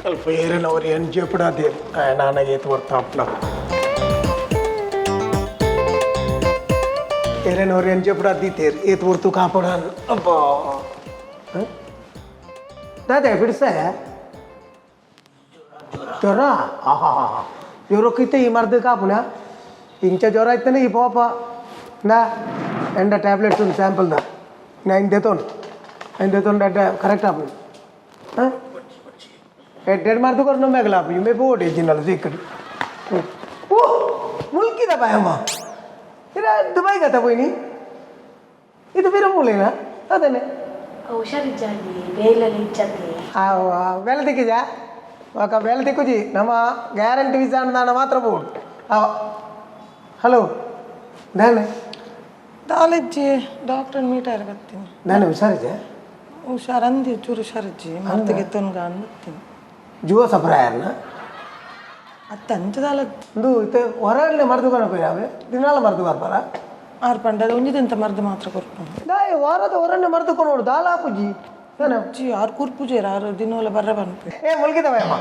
ಅಲ್ಪ ಏರಿನವ್ರು ಏನು ಜೇಪುಡಾದೇರು ನಾನಾಗ ಏತು ಬರ್ತಾ ಅಪ್ನ ಏರೇನವ್ರು ಏನು ಜೇಪುಡಾ ದೀತೇರು ಏತು ಬರ್ತು ಕಾಪಡ ಅಬ್ಬಾ. ದಾದಾ ಬಿಡ್ಸ ಜ್ವರ. ಆಹಾ, ಜ್ವರಕ್ಕಿತ್ತೆ ಈ ಮರ್ದು ಕಾಪುನ ಇಂಚ ಜ್ವರ ಇತ್ತನೆ ಈ ಪೋಪ ನಾ ಎಂಡ ಟ್ಯಾಬ್ಲೆಟ್ಸ್ ಒಂದು ಸ್ಯಾಂಪಲ್ದ ನಾ ದೆತೋನು ಐನ್ ದೆತೋನು ಅಡ್ಡ ಕರೆಕ್ಟ್ ಆಪುಂಡು. ಹಾಂ, ಎಡ್ಡೆಡ್ ಮರ್ದು ಕೊರ್ನ ಮೇಗಲ ಆಪು ಮೇ ಪೋಟು ಜಿನ್ನಲ್ಲ ಸಿಕ್ಕಡು. ಓ, ಮುಲ್ಕಿದ ಬಾಯಮ್ಮ, ಇರ ದುಬೈ ಗತ ಪೋಯ್ನಿ, ಇದು ಬೇರೆ ಮೂಲೇನಾ ಅದೇನೆ. ಹುಷಾರಿಜ್ಜಾಗಿ ಬೇಲಲ್ಲಿ ಇಜ್ಜಾಗಿ. ಬೇಲೆ ತಿಕ್ಕಿಜಾ ఒక ಬೇಲೆ ತಿಕ್ಕುಜಿ, ನಮ್ಮ ಗ್ಯಾರಂಟಿ ವೀಸಾ ಅಂದಾನ ಮಾತ್ರ ಬೋಡು. ಹಲೋ, ದಾನೆ? ದಾಲೆಜ್ಜಿ, ಡಾಕ್ಟರ್ ಮೀಟ್ ಆರ ಬರ್ತೀನಿ. ನಾನು ಹುಷಾರಿಜೆ. ಹುಷಾರಂದಿ, ಚೂರು ಹುಷಾರಿಜ್ಜಿ, ಮತ್ತೆ ತೊನ್ಗ ಬರ್ತೀನಿ. ಜುವ ಸಪ್ರಾಯರ್ನ. ಅತ್ತ ಅಂಚದಾಲ. ಒಂದು ಇತ್ತೆ ಹೊರಗಡೆ ಮರ್ದು ಕೊನಪು, ದಿನಾಲ ಮರ್ದು ಬರ್ಪಾರ. ಆರು ಪಂಡದ ಒಂಜಿದಂತ ಮರ್ದು ಮಾತ್ರ ಕೊರ್ಪುಂಡು. ದಾಯ ವಾರದ ಹೊರನ್ನೆ ಮರ್ದು ಕೊನೋಡು ದಾಲ ಆಪುಜಿ ದಾನೆ? ಅಜ್ಜಿ, ಆರು ಕೂರ್ಪುಜೇರು, ಆರು ದಿನೋಲ ಬರ್ರ ಬಂದ್ಪೆ. ಏ ಮುಲ್ಕಿದವಯಮ್ಮ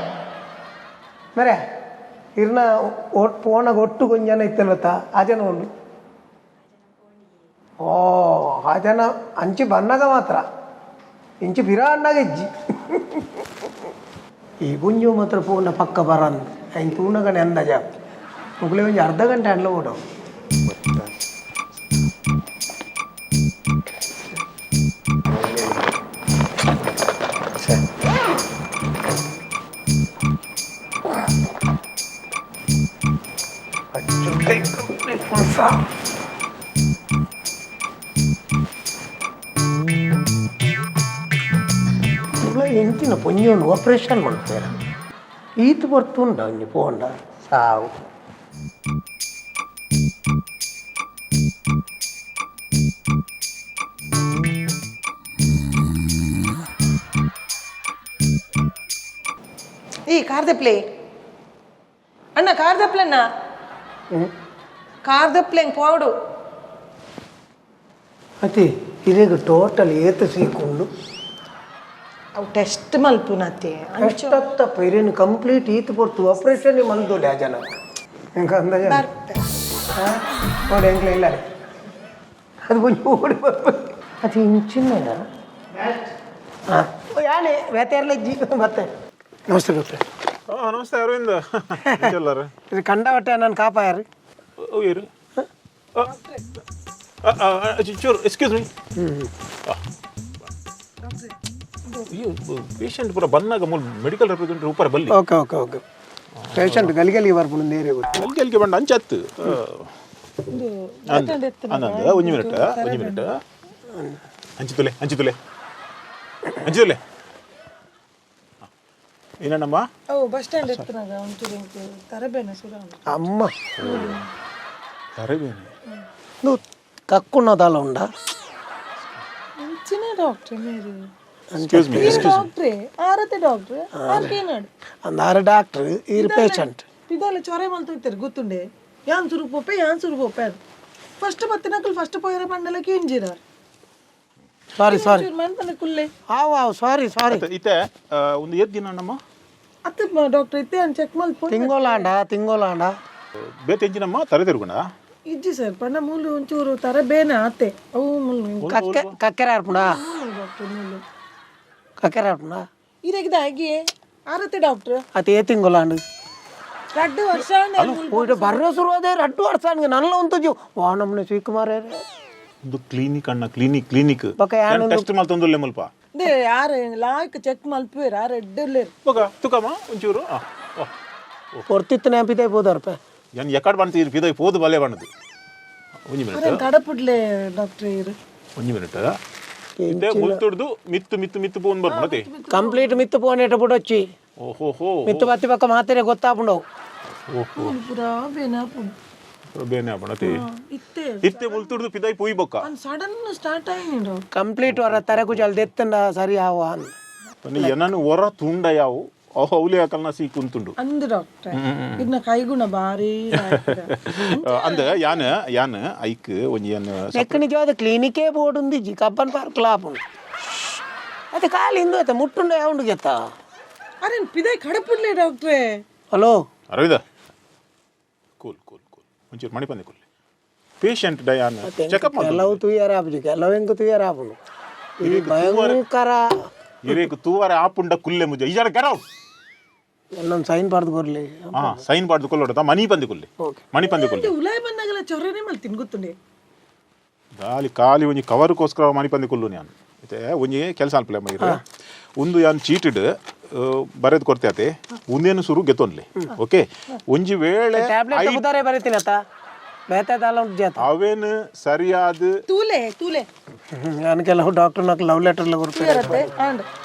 ಮರೆ, ಇರ್ನ ಒಟ್ಟು ಪೋಣಗ ಒಟ್ಟು ಕೊಂಜನ ಇತ್ತಲ್ಲತ್ತ, ಆ ಜನ ಉಂಡು. ಓ, ಆ ಜನ ಅಂಚಿ ಬನ್ನಾಗ ಮಾತ್ರ ಇಂಚಿ ಬಿರ ಅಣ್ಣಾಗ ಇಜ್ಜಿ. ಈ ಗುಂಜು ಮಾತ್ರ ಪೋನ ಪಕ್ಕ ಬರಂದು ಐನ್ ತೂನಗನೆ ಅಂದಾಜ ಮುಗುಲೆ ಒಂಜಿ ಅರ್ಧ ಗಂಟೆ ಅಂಡ್ಲ ಓಡವು. ಎಂಚಿನ ಪೊಂಜೊಂಡು ಆಪರೇಷನ್ ಮಾಡ್ತಾರೆ, ಈತ್ ಬರ್ತುಂಡ ಒಂಜಿ ಪೋಂಡ ಸಾವು. ಈ ಕಾರ್ದಪ್ಲೆ ಅಣ್ಣ, ಕಾರ್ದಪ್ಲೆ ಅಣ್ಣ, ಕಾರ್ದಪ್ಲೆ ಹೆಂಗ್ ಪೋಡು. ಅತಿ ಇದೇಗ ಟೋಟಲ್ ಏತ್ ಸೀಕುಂಡು? ಅವು ಟೆಸ್ಟ್ ಮಲ್ಪುನತೆ. ಎಷ್ಟತ್ತಪ್ಪ ಇರೇನು ಕಂಪ್ಲೀಟ್ ಈತ್ ಪೊರ್ತು ಆಪರೇಷನ್ ಮಲ್ದೋಲೆ ಆ ಜನ ಎಂಕ ಅಂದಾಜ. ಬರ್ಪೆ. ನೋಡಿ, ಎಂಕ್ಲ ಇಲ್ಲ ರೀ. ಅದು ಒಂಜಿ ಓಡಿ ಬರ್ಪ ಅದು ಇಂಚಿನ. ಹಾಂ, ಯಾನೆ ಬೇತೆರ್ಲೆಜ್ಜಿ ಮತ್ತೆ. ನಮಸ್ತೆ ಡಾಕ್ಟ್ರೆ. ಹಾಂ, ನಮಸ್ತೆ ಅರವಿಂದ್, ಎಲ್ಲಾರ? ಇದು ಕಂಡವಟ್ಟೆ ನಾನು ಕಾಪಾಯಾರು. ಓ, ಇರು, ಚೂರು ಎಕ್ಸ್ಕ್ಯೂಸ್ ಮೀ. ಪೇಷಂಟ್ ಪೂರ ಬಂದಾಗ ಮೂಲ ಮೆಡಿಕಲ್ ರೆಪ್ರೆಸೆಂಟೇಟಿವ್ ಉಪ್ಪರ ಬಲ್ಲಿ. ಓಕೆ ಓಕೆ ಓಕೆ, ಪೇಷಂಟ್ ಗಲಿಗಲಿ ಬರ್ಪುಂಡು ನೇರೆ ಗೊತ್ತು. ಅಲ್ಗೆ ಅಲ್ಗೆ ಬಂಡ ಅಂಚತ್ತು ಅಂದ. ಒಂಜಿ ಮಿನಿಟ್, ಒಂಜಿ ಮಿನಿಟ್. ಅಂಚಿತುಲೆ, ಅಂಚಿತುಲೆ, ಅಂಚಿತುಲೆ. ಏನಣ್ಣಮ್ಮ? ಅವು ಬಸ್ ಸ್ಟ್ಯಾಂಡ್ ಎತ್ತನಾಗ ಒಂಚೂರು ಎಂಕ್ ತರಬೇನೆ ಸುರ. ಅಮ್ಮ. ತರಬೇನೆ. నువ్వు ಕಕ್ಕುನ್ನದಾಲ ಉಂಡ. ಇಂಚಿನ ಡಾಕ್ಟ್ರೆ ಮೇರಿ? ಎಕ್ಸ್ಕ್ಯೂಸ್ ಮೀ, ಎಕ್ಸ್ಕ್ಯೂಸ್. ಡಾಕ್ಟ್ರೆ, ಆರತೆ ಡಾಕ್ಟ್ರೆ ಆರ್ಕೇನಾಡು. ಅಂದಾರು ಡಾಕ್ಟ್ರ್, ಈರ್ ಪೇಷಂಟ್. ಪಿದಾಲ ಚೊರೆ ಮಲ್ತೋಯ್ತಾರೆ ಗೊತ್ತುಂಡೆ, ಯಾನ್ ಸುರು ಪೋಪೆ, ಯಾನ್ ಸುರು ಪೋಪೆ. First ಬತ್ತಿನಕಲ್ first ಪೋಯರ ಪಂಡಲ ಕೇಂಜಿರ. ಸಾರಿ ಸಾರಿ. ಮನ್ಪನ ಕುಲ್ಲೆ. ಆವು ಆವು, ಸಾರಿ ಸಾರಿ. ಇತ್ತೆ ಒಂದು ಏತ್ ದಿನ ಅಣ್ಣಮ್ಮ? ಅತ್ತ ಡಾಕ್ಟರ್, ಇತ್ತೆ ಅನ್ ಚೆಕ್ ಮಲ್ಪ. ತಿಂಗೋಲಾಂಡ, ತಿಂಗೋಲಾಂಡ. ಬೇತೆ ಎಂಚಿನಮ್ಮ, ತರೆ ತಿರುಗುಣ? ಇಜ್ಜಿ ಸರ್, ಪಂಡ ಮೂಲು ಒಂಚೂರು ತರ ಬೇನೆ ಆತೆ ಅವು ಮುಲ್ಲು. ಕಕ್ಕೆ ಕಕ್ಕೆರೆ ಆರ್ಪುಣ. ಡಾಕ್ಟರ್, ಮೂಲು. ಕಕ್ಕೆರೆ ಆರ್ಪುಣ. ಇರೆಗಿದ ಆಗಿ ಆರತೆ ಡಾಕ್ಟರ್. ಅದು ఏ ತಿಂಗೋಲಾಂಡು? 2 ವರ್ಷ ಆಂಡ್ ಮೂಲು. ಹೋಯ್ತು ಬರ್ರೋ ಶುರು ಅದೇ 2 ವರ್ಷ ಆಂಡ್ ನಲ್ಲ ಉಂತುಜು ವಾನಮ್ನ ಸ್ವೀಕುಮಾರ. ಒಂದು ಕ್ಲಿನಿಕ್ ಅಣ್ಣ, ಕ್ಲಿನಿಕ್ ಕ್ಲಿನಿಕ್. ಬೊಕ ಯಾನ್ ಟೆಸ್ಟ್ ಮಲ್ತೊಂದುಲ್ಲೆ ಮುಲ್ಪ. They ಯಾರು ಲಾಯ್ಕ್ ಚೆಕ್ ಮಲ್ಪುವೆರ್, ಆರ್ ಎಡ್ಡುಲ್ಲೆರ್. ಬೊಕ ತುಕಮ್ಮ ಒಂಚೂರು ಹೊರ್ತಿತ್ತು ನೆನಪಿದೆ ಹೋದರ್ಪ. ಯಾನ್ ಎಕಡ್ ಬಂತು ಪಿದೈ ಪೋದು ಬಲೆ ಬಣ್ಣದು. ಒಂಜಿ ಮಿನಿಟ್. ಕಡಪುಡ್ಲೆ ಡಾಕ್ಟರ್ ಇರು. ಒಂಜಿ ಮಿನಿಟ್. ಇತ್ತೆ ಮುಲ್ತುಡ್ದು ಮಿತ್ತು ಮಿತ್ತು ಮಿತ್ತು ಪೋನ್ ಬರ್ಪುಂಡತೆ. ಕಂಪ್ಲೀಟ್ ಮಿತ್ತು ಪೋನೇಟ ಬುಡೊಚ್ಚಿ. ಓಹೋ ಹೋ. ಮಿತ್ತು ಬತ್ತಿ ಪಕ್ಕ ಮಾತೆರೆ ಗೊತ್ತಾಪುಂಡವು. ಓಹೋ. ಮೂಲು ಪೂರಾ ಬೇನೆ ಆಪುಂಡು. ಬೇನೆ ಆಪುಂಡತೆ. ಇತ್ತೆ. ಇತ್ತೆ ಮುಲ್ತುಡ್ದು ಪಿದೈ ಪೋಯಿ ಬೊಕ್ಕ. ಸಡನ್ ಸ್ಟಾರ್ಟ್ ಆಯಿನಿ ಡಾಕ್ಟರ್. ಕಂಪ್ಲೀಟ್ ವರ ತರೆ ಕುಜಲ್ ದೆತ್ತಂಡ ಸರಿ ಆವ ಅಂದ್. ಪನ್ನಿ ಎನನು ಒರ ತುಂಡ ಯಾವು ಅವಲೇ ಅಕಲ್ನ ಸೀಕ್ ಉಂತುಂಡು. ಅಂದು ಡಾಕ್ಟ್ರೆ, ಇರ್ನ ಕೈಗುಣ ಬಾರಿ. ಅಂದ ಯಾನ್ ಯಾನ್ ಐಕ್ ಒಂಜಿ ಯಾನ್. ನೆಕ್ ನಿಜವಾದ ಕ್ಲಿನಿಕೇ ಬೋರ್ಡ್ ಉಂದಿಜ್ಜಿ, ಕಬ್ಬನ್ ಪಾರ್ಕ್ ಲಾಪುಂಡು. ಅತ್ತೆ ಖಾಲಿ ಇಂದು ಆಯ್ತಾ ಮುಟ್ಟುಂಡ ಯಾವುಂಡು ಗೆತ್ತ. ಅರೆ, ಪಿದೈ ಕಡಪುಡ್ಲೆ ಡಾಕ್ಟ್ರೆ. Hello. Aravinda, cool cool cool, ಒಂಚೂರು ಮಣಿಪಂದೆ ಕೂಲ್. Patient Diane checkup. ಕೆಲವು ತುಯ್ಯಾರ ಆಪುಜಿ, ಕೆಲವು ಎಂಕ್ ತುಯ್ಯಾರ ಆಪುಂಡು. ಈ ಭಯಂಕರ. ಇರೇಕ್ ತೂವರೆ ಆಪುಂಡ ಕುಲ್ಲೆ ಮುಜ ಈಜಾರ, ಗೆಟ್ ಔಟ್. ಎಲ್ಲೊಂದು ಸೈನ್ ಬರ್ದು ಕೊರ್ಲಿ. ಹಾ, ಸೈನ್ ಬಾರ್ದು ಕೊಲ್ಲೋಡ, ಮನಿ ಪಂದೆ ಕುಲ್ಲೆ. ಓಕೆ. ಮಣಿ ಪಂದೆ ಕುಲ್ಲೆ. ಉಲಾಯ್ ಬಂದಾಗಲ ಚೊರ್ರನೆ ಮಲ್ತಿನ್ ಗೊತ್ತುಂಡೆ. ದಾಲಿ ಖಾಲಿ ಒಂಜಿ ಕವರ್ಗೋಸ್ಕರ ಮಣಿ ಪಂದೆ ಕುಲ್ಲು ನಾನು. ಇತ್ತೆ ಒಂಜಿ ಕೆಲಸ ಅನ್ಪಲೆ ಮೈರ್, ಒಂದು ಯಾನ್ ಚೀಟಿಡ್ ಬರೆದು ಕೊಡ್ತೆ ಆತೆ, ಒಂದೇನು ಸುರು ಗೆತ್ತೊನ್ಲೆ. ಓಕೆ, ಒಂಜಿ ವೇಳೆ ಟ್ಯಾಬ್ಲೆಟ್ ಬುಧಾರೆ ಬರೀತೀನಿ ಅತ್ತ, ಬೇತೆ ದಾಲ ಉಂಟು ಜಾತ. ಅವೇನು ಸರಿಯಾದ. ತೂಲೆ ತೂಲೆ. ನಾನು ಕೆಲವು ಡಾಕ್ಟರ್ ನಾಕ್ ಲವ್ ಲೆಟರ್ ಎಲ್ಲ ಕೊಡ್ತಾರೆ. And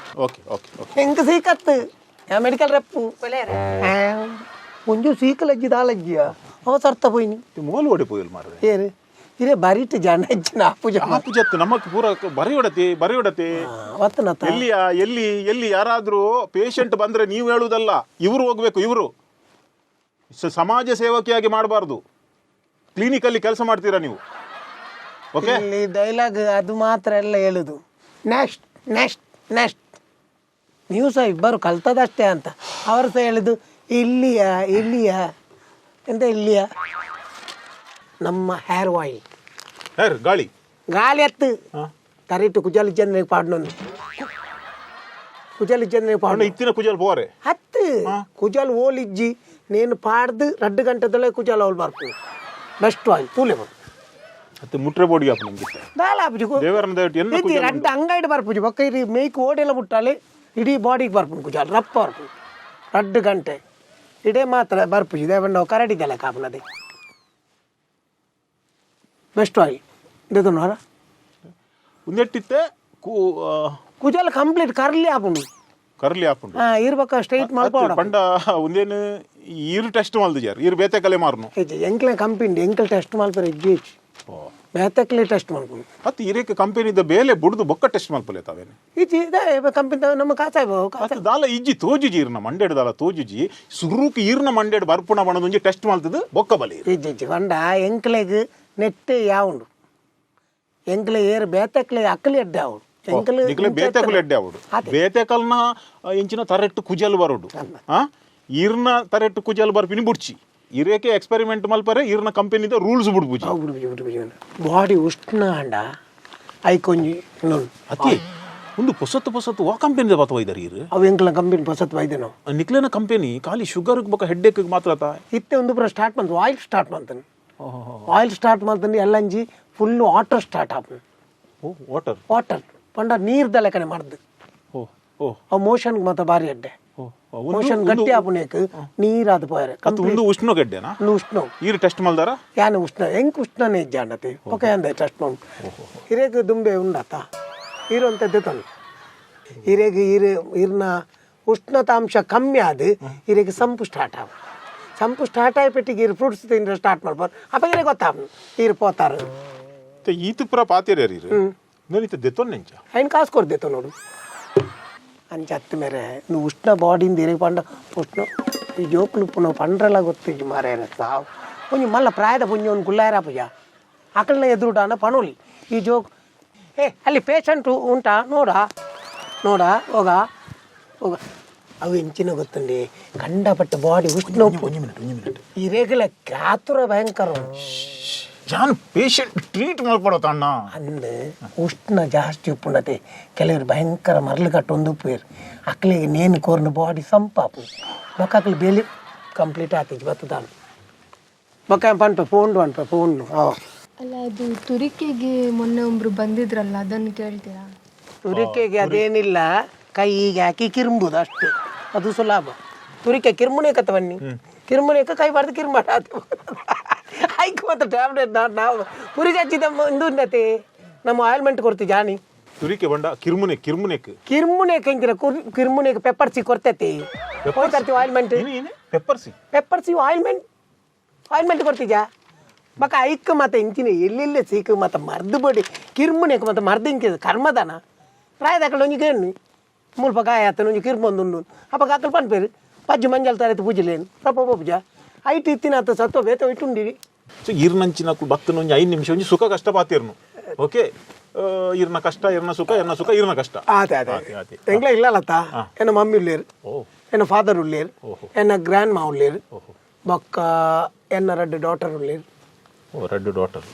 okay okay okay. ಎಂಕ್ ಸೀಕತ್ತು ಮೆಡಿಕಲ್ ರೆಪ್ಪು ಒಂಜು ಸೀಕಲಜ್ಜಿ ದಾಲಜ್ಜಿಯ ಅವ ಸರ್ತ ಪೋಯಿನಿ. ಮೋಲು ಓಡಿ ಪೋಯಲ್ ಮಾರ್ರೆ. ಏರು ಇರೇ ಬರೀಟ್ ಜನ ಹೆಚ್ಚಿನ ಆಪುಜ. ಆಪುಜತ್ತು ನಮಕ್ ಪೂರ ಬರೆಯೊಡತಿ ಬರೆಯೊಡತಿ. ವತ್ತನತ್ತ. ಎಲ್ಲಿಯ ಎಲ್ಲಿ ಎಲ್ಲಿ ಯಾರಾದ್ರೂ ಪೇಷಂಟ್ ಬಂದ್ರೆ ನೀವು ಹೇಳುವುದಲ್ಲ, ಇವರು ಹೋಗ್ಬೇಕು. ಇವರು ಸಮಾಜ ಸೇವಕಿಯಾಗಿ ಮಾಡಬಾರ್ದು. ಕ್ಲಿನಿಕಲ್ಲಿ ಕೆಲಸ ಮಾಡ್ತೀರಾ ನೀವು, ಓಕೆ? ಇಲ್ಲಿ ಡೈಲಾಗ್ ಅದು ಮಾತ್ರ ಎಲ್ಲ ಹೇಳುದು, next next next. ನೀವು ಸಹ ಇಬ್ಬರು ಕಲ್ತದಷ್ಟೇ ಅಂತ ಅವರು ಸಹ ಹೇಳುದು. ಇಲ್ಲಿಯ ಇಲ್ಲಿಯ ಎಂತ ಇಲ್ಲಿಯ ನಮ್ಮ ಹೇರ್ ಆಯಿಲ್. ಹೇರ್ ಗಾಳಿ. ಗಾಳಿ ಹತ್ತು ತರಿಟ್ಟು ಕುಜಾಲಿ ಚಂದ್ರ ಪಾಡ್ನೊಂದು ಕುಜಾಲಿ ಚಂದ್ರ ಅಣ್ಣ ಪಾಡ್. ಇತ್ತಿನ ಕುಜಲ್ ಪೋರೆ. ಹತ್ತು ಕುಜಾಲ್ ಓಲಿಜ್ಜಿ ನೇನು ಪಾಡ್ದು 2 ಗಂಟೆದೊಳಗೆ ಕುಜಾಲ್ ಅವಳು ಬರ್ಪು. ಬೆಸ್ಟ್ ಆಯಿಲ್ ತೂಲೆ ಬರು. ಮತ್ತೆ ಮುಟ್ರೆ ಬೋಡಿಗೆ ಅಪ್ಪ ನಮ್ಗೆ. ದಾಲ ಆಪುಜಿ. ದೇವರನ್ನ ದಯವಿಟ್ಟು ಎನ್ನ ಇತಿ ಕುಜಾಲ್. ರಡ್ಡು ಅಂಗೈಡ್ ಬರ್ಪುಜಿ ಬೊಕ್ಕ ಇರಿ ಮೇಯ್ಕ್ ಓಡೆಲ್ಲ ಮುಟ್ಟಾಲೆ ಇಡೀ ಬಾಡಿಗೆ ಬರ್ಪುಂಡು ಕುಜಾಲ್ ರಪ್ಪ ಬರ್ಪುಂಡು. 2 ಗಂಟೆ ಇಡೇ ಮಾತ್ರ ಬರ್ಪುಜಿ ದೇವಣ್ಣ ಕರಡಿದಲ್ಲ ಕಾಪುನದೆ. ಬೆಸ್ಟ್ ಆಯಿಲ್ ದೇತುನವರ. ಒಂದೆಟ್ಟಿತ್ತೆ ಕೂ ಕುಜಾಲ್ ಕಂಪ್ಲೀಟ್ ಕರ್ಲಿ ಆಪುಂಡು. ಕರ್ಲಿ ಆಪುಂಡು. ಹಾ, ಇರ್ಬೇಕ ಸ್ಟ್ರೈಟ್ ಮಲ್ಪೋಡ. ಪಂಡ ಒಂದೇನು ಈರು ಟೆಸ್ಟ್ ಮಲ್ದಿಜಾರ್ ಈರು ಬೇತೆ ಕಲೆ ಮಾರ್ನು. ಎಂಕ್ಲೆ ಕಂಪಿಂಡಿ ಎಂಕಲ್ ಟೆಸ್ಟ್ ಮಲ್ಪರೆ ಇಜ್ಜಿ, ಬೇತಕ್ಲೆ ಟೆಸ್ಟ್ ಮಲ್ಪುಂಡು. ಅತ್ತು ಇರೇಕ ಕಂಪನಿದ ಬೇಲೆ ಬುಡ್ದು ಬೊಕ್ಕ ಟೆಸ್ಟ್ ಮಲ್ಪಲೆ ತಾವೇನೆ. ಇಜ್ಜಿ, ಕಂಪಿನ ನಮ್ಮ ಕಾಸಾಯ್. ಅತ್ತು ದಾಲ ಇಜ್ಜಿ ತೋಜುಜಿ, ಈರ್ನ ಮಂಡೇಡು ದಾಲ ತೋಜುಜಿ. ಸುರುಕ್ ಈರ್ನ ಮಂಡೇಡು ಬರ್ಪುಣ ಬಣದೊಂಜಿ ಟೆಸ್ಟ್ ಮಲ್ತದು ಬೊಕ್ಕ ಬಲಿ. ಇಜ್ಜಿ ಇಜ್ಜಿ, ಪಂಡ ಎಂಕ್ಲೆಗ್ ನೆಟ್ ಯಾವುಂಡು, ಎಂಕ್ಲೆ ಏರು ಬೇತಕ್ಲೆ ಅಕ್ಕಲಿ ಎಡ್ಡೆ ಆವುಡು ಎಂಕ್ಲೆ. ನಿಕ್ಲೆ ಬೇತೆಕುಲು ಎಡ್ಡೆ ಆವಡು. ಬೇತೆಕಲ್ನ ಎಂಚಿನ ತರೆಟ್ಟು ಕುಜಲ್ ಬರೋಡು, ಆ ಈರ್ನ ತರೆಟ್ಟು ಕುಜಲ್ ಬರ್ಪಿನಿ ಬುಡ್ಚಿ. ಇರೇಕೆ ಎಕ್ಸ್ಪೆರಿಮೆಂಟ್ ಮಲ್ಪರೆ ಈರ್ನ ಕಂಪನಿದ ರೂಲ್ಸ್ ಬುಡ್ಬುಜಿ. ಅವು ಬಿಡ್ಬುಜಿ ಬಿಡ್ಬುಜಿ. ಬಾಡಿ ಉಷ್ಣ ಅಂಡ ಐಕೊಂಜಿ ನೋಡು. ಅತಿ ಒಂದು ಪೊಸತ್ತು ಪೊಸತ್ತು ವಾ ಕಂಪನಿದ ಬತ್ತ ಒಯ್ದಾರ ಈರು? ಅವು ಎಂಕ್ಲ ಕಂಪನಿ ಪೊಸತ್ ವೈದ್ಯ ನಾವು. ನಿಕ್ಲೆನ ಕಂಪನಿ ಖಾಲಿ ಶುಗರ್ ಬೊಕ್ಕ ಹೆಡ್ಡೇಕ್ ಮಾತ್ರ ಆತ. ಇತ್ತೆ ಒಂದು ಪೂರ ಸ್ಟಾರ್ಟ್ ಮಂತ್ oil start ಮಾಡ್ತಾನೆ, ಆಯಿಲ್ ಸ್ಟಾರ್ಟ್ ಮಾಡ್ತಾನೆ ಎಲ್ಲಂಜಿ full water start ಆಪುಂಡು. ಓ, ವಾಟರ್. ವಾಟರ್ ಪಂಡ ನೀರ್ದ ಲೆಕ್ಕನೆ ಮಾಡ್ದು. ಓ ಓ. ಅವು ಮೋಷನ್ಗೆ ಮಾತ್ರ ಭಾರಿ ಅಡ್ಡೆ. ಓ. ಮೋಷನ್ ಗಟ್ಟಿ ಆಪುನೇಕ್ ನೀರಾದ ಪೋಯರೆ. ಅತ್ತು ಒಂದು ಉಷ್ಣ ಗಡ್ಡೆನಾ? ಒಂದು ಉಷ್ಣ. ಈರು ಟೆಸ್ಟ್ ಮಲ್ದಾರ? ಯಾನ್ ಉಷ್ಣ, ಎಂಕ್ ಉಷ್ಣನೇ ಇಜ್ಜಾಂಡತೆ ಒಕ ಅಂದೆ ಟೆಸ್ಟ್ ಮಾಡು. ಹಿರೇಗ್ ದುಂಬೆ ಉಂಡತ ಇರುವಂಥದ್ದು ತಾನು ಹಿರೇಗ್ ಇರು ಇರ್ನ ಉಷ್ಣತಾಂಶ ಕಮ್ಮಿ ಆದ ಹಿರೇಗ್ ಸಂಪು ಸ್ಟಾರ್ಟ್ ಆವು. ಸಂಪು ಸ್ಟಾರ್ಟ್ ಆಗಿ ಪೆಟ್ಟಿಗೆ ಇರು ಫ್ರೂಟ್ಸ್ ತಿಂದ್ರೆ ಸ್ಟಾರ್ಟ್ ಮಾಡ್ಬೋದು. ಅಪ್ಪ ಹಿರೇ ಗೊತ್ತಾಗ ಇರು ಪೋತಾರು. ಮತ್ತೆ ಈತು ಪುರ ಪಾತೇರ್ಯಾರ ಈರು ನಾನು ದೆತ್ತೊನ್ನೆಂಚ. ಐನ್ ಕಾಸು ಕೊರ್ದೇತ ನೋಡು. ಅಂಚ ಅತ್ತ ಮೇರೆ ನೀವು ಉಷ್ಣ ಬಾಡಿಂದ ಇರಗೆ ಪಂಡ ಉಷ್ಣ ಈ ಜೋಕ್ಲು ಪುನಃ ಪಂಡ್ರೆಲ್ಲ ಗೊತ್ತಿಜ್ಜಿ ಮಾರ್ರೆ. ಸಾವು ಒಂಜಿ ಮಲ್ಲ ಪ್ರಾಯದ ಪುಂಜಿ ಒಂದು ಗುಲ್ಲಾಯರ ಪೂಜ ಅಕಲ್ನ ಎದುರುಡಾನ ಪಣೋಲಿ ಈ ಜೋಕ್. ಏ, ಅಲ್ಲಿ ಪೇಷಂಟು ಉಂಟಾ ನೋಡ ನೋಡ, ಹೋಗ ಹೋಗ. ಅವು ಎಂಚಿನ ಗೊತ್ತುಂಡಿ ಕಂಡಪಟ್ಟ ಬಾಡಿ ಉಷ್ಣ. ಒಂಜಿ ಮಿನಿಟ್, ಒಂಜಿ ಮಿನಿಟ್. ಈ ರೇಗಲ ಕಾತುರ ಭಯಂಕರ ಉಂಟು. ಜಾನ್ ಪೇಷಂಟ್ ಟ್ರೀಟ್ ಮಲ್ಪಡೋ ಅಣ್ಣ. ಅಂದ್ ಉಷ್ಣ ಜಾಸ್ತಿ ಉಪ್ಪುಂಡತೆ ಕೆಲವರು ಭಯಂಕರ ಮರಳು ಕಟ್ಟೊಂದು ಉಪ್ಪುವೇರು. ಅಕ್ಲಿಗೆ ನೇನು ಕೋರ್ನ ಬಾಡಿ ಸಂಪಾಪು ಬೊಕ್ಕ ಅಕ್ಲು ಬೇಲಿ ಕಂಪ್ಲೀಟ್ ಆತಿಜ್ ಬತ್ತದಾನ ಬೊಕ್ಕ ಪನ್ಪ ಫೋನ್ ಪನ್ಪ ಫೋನ್. ಅಲ್ಲ, ಅದು ತುರಿಕೆಗೆ ಮೊನ್ನೆ ಒಬ್ರು ಬಂದಿದ್ರಲ್ಲ, ಅದನ್ನು ಕೇಳ್ತೀರಾ? ತುರಿಕೆಗೆ ಅದೇನಿಲ್ಲ, ಕೈಗೆ ಹಾಕಿ ಕಿರುಂಬುದು ಅಷ್ಟೇ, ಅದು ಸುಲಭ. ತುರಿಕೆ ಕಿರ್ಮುನೆ ಕತ್ತ ಬನ್ನಿ, ಕಿರ್ಮುನೆಕ ಕೈ ಬಾರ್ದು ಕಿರ್ಮಾಡ ಐಕ್ ಮಾತ್ರ ಟ್ಯಾಬ್ಲೆಟ್. ನಾವು ತುರಿಕೆ ಹಚ್ಚಿದ ಇಂದು ಉಂಡತೆ ನಮ್ಮ ಆಯಿಲ್ಮೆಂಟ್ ಕೊಡ್ತೀವಿ ಜಾನಿ. ತುರಿಕೆ ಬಂಡ ಕಿರ್ಮುನೆ ಕಿರ್ಮುನೆಕ್. ಕಿರ್ಮುನೆ ಕಂಕಿರ ಕಿರ್ಮುನೆಗೆ ಪೆಪ್ಪರ್ ಸಿ ಕೊಡ್ತೈತಿ, ಹೋಗ್ತರ್ತೀವಿ ಆಯಿಲ್ಮೆಂಟ್. ಏನೇ ಏನೇ pepper C? Pepper C ointment, ointment ಕೊಡ್ತಿದ್ಯಾ ಬಕ್ಕ ಐಕ್ ಮತ್ತೆ ಇಂಚಿನ ಎಲ್ಲೆಲ್ಲ ಸೀಕು ಮತ್ತೆ ಮರ್ದು ಬಡಿ ಕಿರ್ಮುನೆಕ್ ಮತ್ತೆ ಮರ್ದು ಇಂಕಿದ ಕರ್ಮದಾನ ಪ್ರಾಯದ ಒಂಜಿ ಕೇಳು. ಮುಲ್ಪ ಗಾಯ ಆತನ ಒಂಜಿ ಕಿರ್ಬೊಂದುಂಡು. ಅಪಗ ಅಕಲ್ ಪನ್ಪೇರು ಪಜ್ಜಿ ಮಂಜಲ್ ತರೈತಿ ಪೂಜಲೇನು ರಪ್ಪ ಪೂಜ ಐಟ್ ಇತ್ತಿನ ಆತ ಸತ್ವ ಬೇತೆ ಇಟ್ಟುಂಡಿರಿ. ಸೊ ಇರ್ನಂಚಿನಕು ಬತ್ತನ ಒಂಜಿ 5 ನಿಮಿಷ ಒಂಜಿ ಸುಖ ಕಷ್ಟ ಪಾತಿರ್ನು. ಓಕೆ, ಇರ್ನ ಕಷ್ಟ ಇರ್ನ ಸುಖ, ಎನ್ನ ಸುಖ ಇರ್ನ ಕಷ್ಟ. ಆತೆ ಆತೆ. ಆತೆ, ಆತೆ. ಎಂಗ್ಲ ಇಲ್ಲಲತ್ತ, ಎನ್ನ ಮಮ್ಮಿ ಉಳ್ಳೇರು, ಎನ್ನ ಫಾದರ್ ಉಳ್ಳೇರು, ಎನ್ನ ಗ್ರ್ಯಾಂಡ್ ಮಾ ಉಳ್ಳೇರು, ಬೊಕ್ಕ ಎನ್ನ ರಡ್ಡು ಡಾಟರ್ ಉಳ್ಳೇರು. ಓ, ರಡ್ಡು ಡಾಟರ್.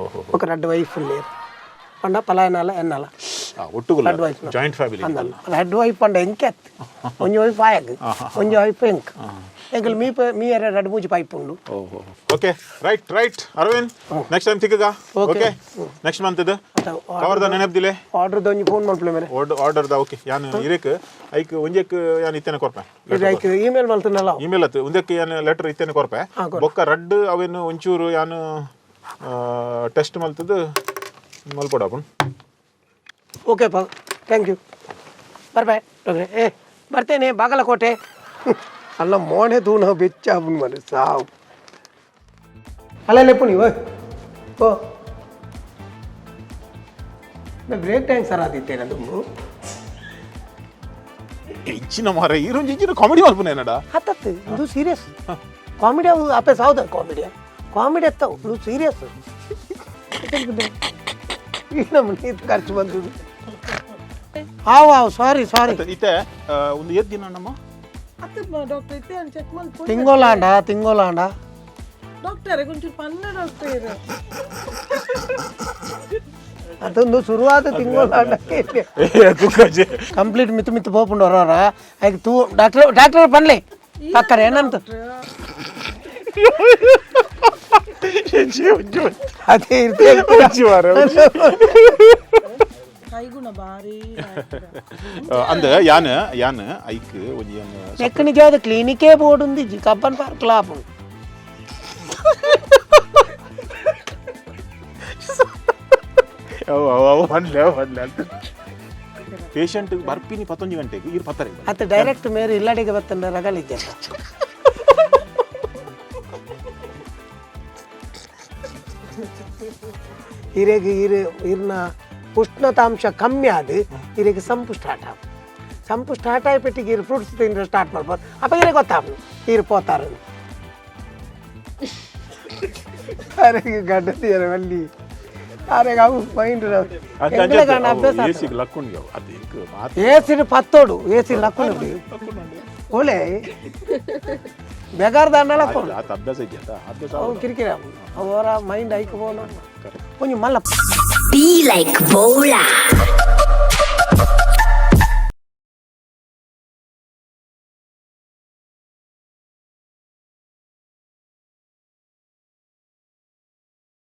ಓಹೋ. ಬೊಕ್ಕ ರಡ್ಡು ವೈಫ್ ಉಳ್ಳೇರು. ಪಂಡ ಪಲಾಯನಲ ಎನ್ನಲ. ಒಟ್ಟುಗುಲ್ಲ. ರಡ್ಡು ವೈಫ್. Joint family. ಅಂದಲ್ಲ, ರಡ್ಡು ವೈಫ್ ಪಂಡ ಎಂಕೆ ಅತ್, ಒಂಜಿ ವೈಫ್ ಆಯಗ್, ಒಂಜಿ ವೈಫ್ ಎಂಕ್. ಎಂಕಲ್ ಮೀ ಮೀಯರ ರಡ್ಡು ಮೂಜಿ ಪೈಪ್ ಉಂಡು. ಓಹೋ, okay, right right Aravind, next time ತಿಕ್ಕಗ. Okay, next month ಇದು ಕವರ್ದ ನೆನಪ್ದಿಲೆ. ಆರ್ಡರ್ ಒಂಜಿ ಫೋನ್ ಮಲ್ಪಲೆ ಮೇಲೆ. Order the. Okay, ಯಾನ್ ಇರೇಕ್ ಐಕ್ ಒಂಜೆಕ್ ಯಾನ್ ಇತ್ತೇನೆ ಕೊರ್ಪೆ. ಐಕ್ ಇಮೇಲ್ ಮಲ್ತನಲ್ಲ. ಇಮೇಲ್ ಅತ್ತು, ಒಂದಕ್ಕೆ ಯಾನ್ ಲೆಟರ್ ಇತ್ತೇನೆ ಕೊರ್ಪೆ. ಬೊಕ್ಕ ರಡ್ಡು ಅವೇನು ಒಂಚೂರು ಯಾನ್ ಟೆಸ್ಟ್ ಮಲ್ತದ್ದು ಮಲ್ಪೊಡಾಪುಂಡು. ಓಕೆ ಪಾ, thank you. ಬರ್ಬೇ ಡಾಕ್ಟ್ರೆ. ಏ ಬರ್ತೇನೆ ಬಾಗಲಕೋಟೆ. ಅಲ್ಲ ಮೋನೆ ತೂನ ಬೆಚ್ಚ ಆಪುಂಡು ಮರೆ ಸಾವು. ಅಲ್ಲ ಲೆಪ್ಪು ನೀವು. ಓ ಬ್ರೇಕ್ ಟ್ಯಾಂಕ್ ಸರ್ ಆದಿತ್ತೇನ ದುಂಬು. ಇಚ್ಚಿನ ಮಾರೆ, ಈರೊಂಜಿ ಇಚ್ಚಿನ ಕಾಮಿಡಿ ಮಲ್ಪುನೇನಡ. ಹತ್ತತ್ತು ಇದು ಸೀರಿಯಸ್ ಕಾಮಿಡಿ. ಅವು ಅಪ್ಪೆ ಸಾವ್ದ ಕಾಮಿಡಿಯ ಕಾಮಿಡಿ ಅತ್ತವು, ಇದು ಸೀರಿಯಸ್. ಈ ನಮ್ಮ ನೀತು ಖರ್ಚು ಬಂದದ್ದು. ಹಾವು ಹಾವು, ಸಾರಿ ಸಾರಿ. ಇತ್ತೆ ಒಂದು ಏತ್ ದಿನ ನಮ್ಮ ಅತ್ತ ಡಾಕ್ಟರ್, ಇತ್ತೆ ಚೆಕ್ ಮಲ್ಪು. ತಿಂಗೋಲಾಂಡ ತಿಂಗೋಲಾಂಡ. ಡಾಕ್ಟರ್ ಒಂಚೂರು ಪನ್ನ ಡಾಕ್ಟರ್. ಅದೊಂದು ಶುರುವಾದ ತಿಂಗೋಲಾಂಡ. ಕಂಪ್ಲೀಟ್ ಮಿತ್ತು ಮಿತ್ತು ಪೋಪುಂಡು ಹೊರವರ ಐಕ್ ತೂ. ಡಾಕ್ಟರ್ ಡಾಕ್ಟರ್ ಪನ್ಲೆ ಪಕ್ಕರೆ ಏನಂತ ಅದೇ ಇರ್ತದೆ. ಕೈಗುಣ ಬಾರಿ. ಅಂದ ಯಾನ್ ಯಾನ್ ಐಕ್ ಒಂಜಿ ಯಾನ್ ನೆಕ್ ನಿಜವಾದ ಕ್ಲಿನಿಕೇ ಬೋರ್ಡ್ ఉంది, ಕಬ್ಬನ್ ಪಾರ್ಕ್ ಲಾಪುಂಡು. ಪನ್ಲೆ ಪನ್ಲೆ. ಪೇಷಂಟ್ ಬರ್ಪಿನಿ 11 ಗಂಟೆಗೆ, ಇರ್ ಪತ್ತಾರೆ. ಅತ್ತ ಡೈರೆಕ್ಟ್ ಮೇರೆ ಇಲ್ಲಡಿಗೆ ಬತ್ತಂಡ ರಗಲಿದ್ದೆ. ಹಿರೇಗೆ ಹಿರೇ ಇರ್ನ ಉಷ್ಣತಾಂಶ ಕಮ್ಮಿ ಆದ ಹಿರೇಗೆ ಸಂಪು ಸ್ಟಾರ್ಟ್ ಆಗ, ಸಂಪು ಸ್ಟಾರ್ಟ್ ಆಗಿ ಪೆಟ್ಟಿಗೆ ಇರು ಫ್ರೂಟ್ಸ್ ತಿಂದ್ರೆ ಸ್ಟಾರ್ಟ್ ಮಾಡ್ಬೋದು. ಅಪ್ಪ ಹಿರೇ ಗೊತ್ತಾಗ ಇರು ಪೋತಾರ. ಅರೆ ಗಡ್ಡ ಅಲ್ಲಿ ಅರೆ ಅವು ಮೈಂಡ್ ಅಭ್ಯಾಸ. ಏಸಿಗೆ ಲಕ್ಕುಂಡು ಅದು ಎಂಕ್ ಮಾತು. ಏಸಿನ ಪತ್ತೋಡು ಏಸಿ ಲಕ್ಕುಂಡು ಒಳ್ಳೆ ಬೆಗಾರ್ದ ಅನ್ನಲ. ಆತ ಅಭ್ಯಾಸ ಇದೆಯಾ ಅಭ್ಯಾಸ. ಅವು ಕಿರಿಕಿರಿ, ಅವರ ಮೈಂಡ್ ಐಕ್ ಬೋನು ಒಂಜಿ ಮಲ್ಲ. Be like Bola.